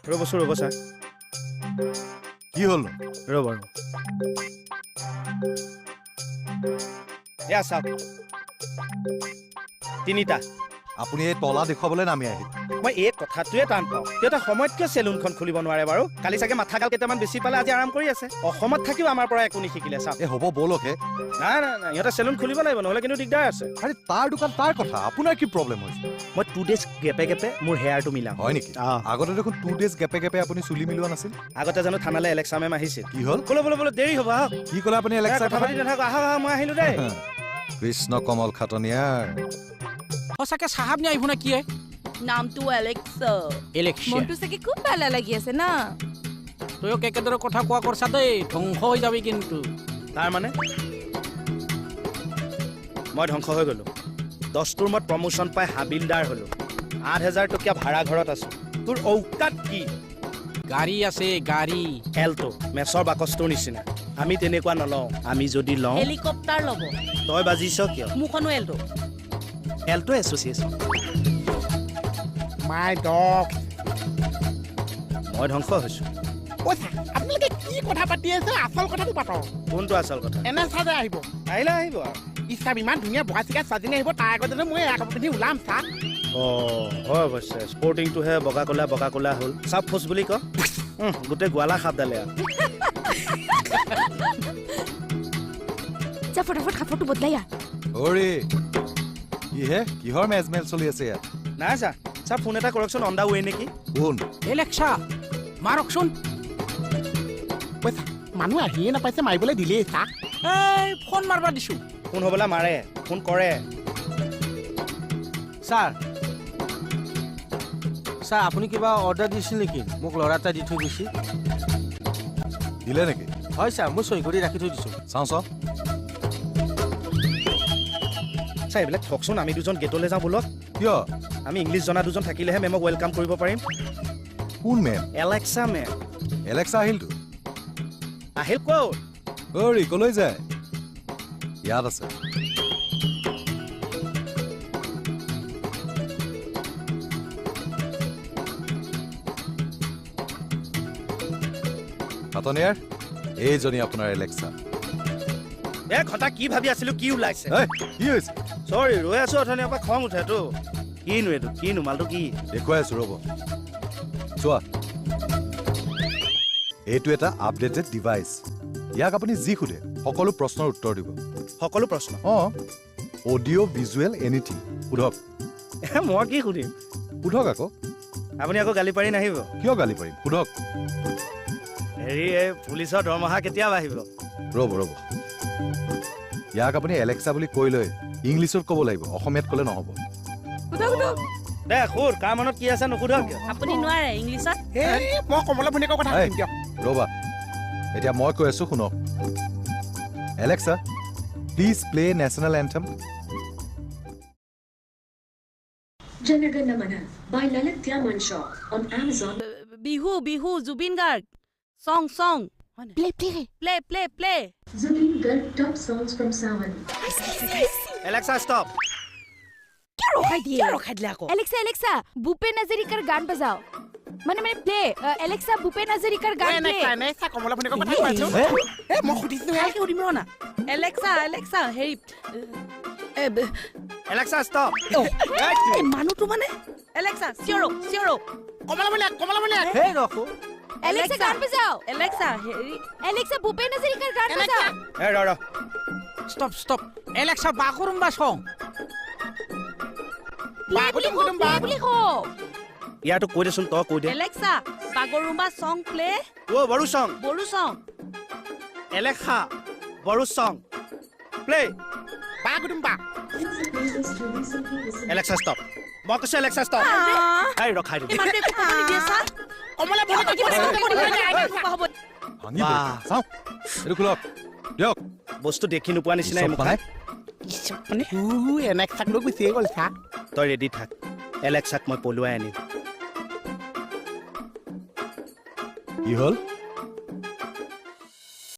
ৰ'বচোন, ৰ'ব ছাৰ। কি হ'ল? ৰ'ব ৰ'ব, এয়া চাওক, তিনিটা। আপুনি এই তলা দেখুৱাবলৈ নামি আহিল? মই এই কথাটোৱে টান পাওঁ, দেউতা সময়ত কিয় চেলুনখন খুলিব নোৱাৰে বাৰু? কালি চাগে মাথাগাল কেইটামান বেছি পালে, আজি আৰাম কৰি আছে। অসমত থাকিও আমাৰ পৰা একো নিশিকিলে চাওক। এই হ'ব ব'লকে। নাই নাই নাই, ইহঁতে চেলুন খুলিব লাগিব, নহ'লে কিন্তু দিগদাৰ আছে। আৰে তাৰ দোকান তাৰ কথা, আপোনাৰ কি প্ৰব্লেম হৈছে? মই 2 ডেজ গেপে গেপে মোৰ হেয়াৰটো মিলাওঁ। হয় নেকি? আগতে দেখোন 2 ডেজ গেপে গেপে আপুনি চুলি মিলোৱা নাছিল। আগতে জানো থানালৈ এলেক্সা মেম আহিছিল? কি হ'ল? বোলো বোলো বোলো দেৰি হ'ব, আহক। কি ক'লে আপুনি? এলেক্সা কথা পাতি নাথাকো, আহক আহক, মই আহিলো দেই। কৃষ্ণ কমল খাটনিয়াৰ। সঁচাকে চাহাব নে আহিব নে কি? নামটো এলেক্সা। এলেক্সা মনটো চাগে খুব ভাল লাগি আছে না? তইও কেকেদৰে কথা কোৱা কৰছা দেই, ধ্বংস হৈ যাবি কিন্তু। তাৰ মানে মই ধ্বংস হৈ গ'লো। দস্তুৰ মত প্ৰমোশ্যন পাই হাবিলদাৰ হ'লো, 8000 টকীয়া ভাড়া ঘৰত আছো। তোৰ ঔকাত কি? গাড়ী আছে, গাড়ী। এল্টো মেচৰ বাকচটোৰ নিচিনা। আমি তেনেকুৱা নলওঁ, আমি যদি লওঁ হেলিকপ্টাৰ ল'ব। তই বাজিছ কিয়? মোৰখনো Alto. Alto association. My dog. মই ধ্বংস হৈছো। আপোনালোকে কি কথা পাতি আছে? আচল কথাটো পাতক। কোনটো আচল কথা? এনে চাজে আহিব। আহিলে আহিব আৰু। ইচ্ছা ইমান ধুনীয়া বগা চিগা ছোৱালীজনী আহিব, তাৰ আগতে মই এয়া কাপোৰ পিন্ধি ওলাম চা। অঁ হয় অৱশ্যে, স্পৰ্টিংটোহে বগা ক'লা বগা ক'লা হ'ল। চাপ ফুচ বুলি ক, গোটেই গোৱালা সাপডালে আৰু। যা ফটাফট কাপোৰটো বদলাই আহ। অৰে কিহে কিহৰ মেজমেল চলি আছে ইয়াত? নাই ছাৰ, ছাৰ ফোন এটা কৰকচোন, অন the ৱে নেকি? কোন? এলেক্সা মাৰকচোন। পইচা মানুহ আহিয়ে নাপাইছে, মাৰিবলৈ দিলেই চা। এই ফোন মাৰবা দিছো। ফোন হ'বলা মাৰে, ফোন কৰে। ছাৰ ছাৰ আপুনি কিবা অৰ্ডাৰ দিছিল নেকি? মোক ল'ৰা এটা দি থৈ গৈছে। দিলে নেকি? হয় ছাৰ, মই চহী কৰি ৰাখি থৈ দিছোঁ। চাওঁ চাওঁ। ছাৰ এইবিলাক থকচোন, আমি দুজন গেটলৈ যাওঁ ব'লক। কিয়? আমি ইংলিছ জনা দুজন থাকিলেহে মেমক welcome কৰিব পাৰিম। কোন মেম? Alexa ma'am. Alexa আহিলতো? আহিল ক'ত? অৰি কলৈ যায়? ইয়াত আছে। খাটনিয়াৰ, এইজনী আপোনাৰ এলেক্সা। এ ঘণ্টা কি ভাবি আছিলো, কি ওলাইছে? কি হৈছে? চৰি, ৰৈ আছো অথনিৰ পৰা, খং উঠেতো। কিনো এইটো, কিনো মালটো কি? দেখুৱাই আছো ৰ'ব। চোৱা, এইটো এটা আপডেটেড ডিভাইচ। ইয়াক আপুনি যি সোধে সকলো প্ৰশ্নৰ উত্তৰ দিব। সকলো প্ৰশ্ন? অঁ, অডিঅ' ভিজুৱেল এনিথিং। সোধক। মই কি সুধিম? সোধক আকৌ। আপুনি আকৌ গালি পাৰি নাহিব। কিয় গালি পাৰিম? সোধক। হেৰি, এই পুলিচৰ দৰমহা কেতিয়া বাঢ়িব? ৰ'ব ৰ'ব, ইয়াক আপুনি এলেক্সা বুলি কৈ লৈ ইংলিছত ক'ব লাগিব, অসমীয়াত ক'লে নহ'ব। দে সুধ, কাৰ মনত কি আছে নুসুধক কিয়? আপুনি নোৱাৰে ইংলিছত? মই কমলা ভনীয়েকৰ কথা সুধিম দিয়ক। ৰ'বা, এতিয়া মই কৈ আছো শুনক। Alexa, please play national anthem. Jana Gana Mana by Lalit Manshaw on Amazon. Bihu Bihu Zubeen Garg song song. Play play play play play. Zubeen Garg top songs from Saavn. Alexa stop. কিয় ৰখাই দিয়ে? কিয় ৰখাই দিলে আকৌ? Alexa Alexa Bhupen হাজৰিকাৰ গান বজাও। মানে মানে প্লে। এলেক্সা ভূপেন হাজৰিকাৰ গান প্লে। এলেক্সা কমলা ভনীয়েকৰ কথা কৈছো। এ মই সুধিছো, ভালকে সুধিম ৰ না। এলেক্সা এলেক্সা হেৰি এলেক্সা ষ্টপ। এই মানুহটো মানে এলেক্সা চিঞৰক চিঞৰক। কমলা ভনীয়েক, কমলা ভনীয়েক। হে ৰখো। এলেক্সা গান বজাও। এলেক্সা হেৰি এলেক্সা ভূপেন হাজৰিকাৰ গান বজাও। এ ৰ ৰ, stop stop. Alexa Bagurumba song. Play বুলি ক। ইয়াৰটো কৈ দেচোন, তই কৈ দে। Alexa Bagurumba song play. অ Bodo song. Bodo song. Alexa Bodo song play. Bagurumba. Alexa stop. মই কৈছো এলেক্সা ষ্টপ। এই ৰখাই দিবি। কমলা চাওঁ, এইটো খোলক দিয়ক। বস্তু দেখি নোপোৱা নিচিনাই মুখাই। এলেক্সাক লৈ গুচিয়ে গ'ল চা। তই ৰেডি থাক, এলেক্সাক মই পলুৱাই আনিম। কি হ'ল?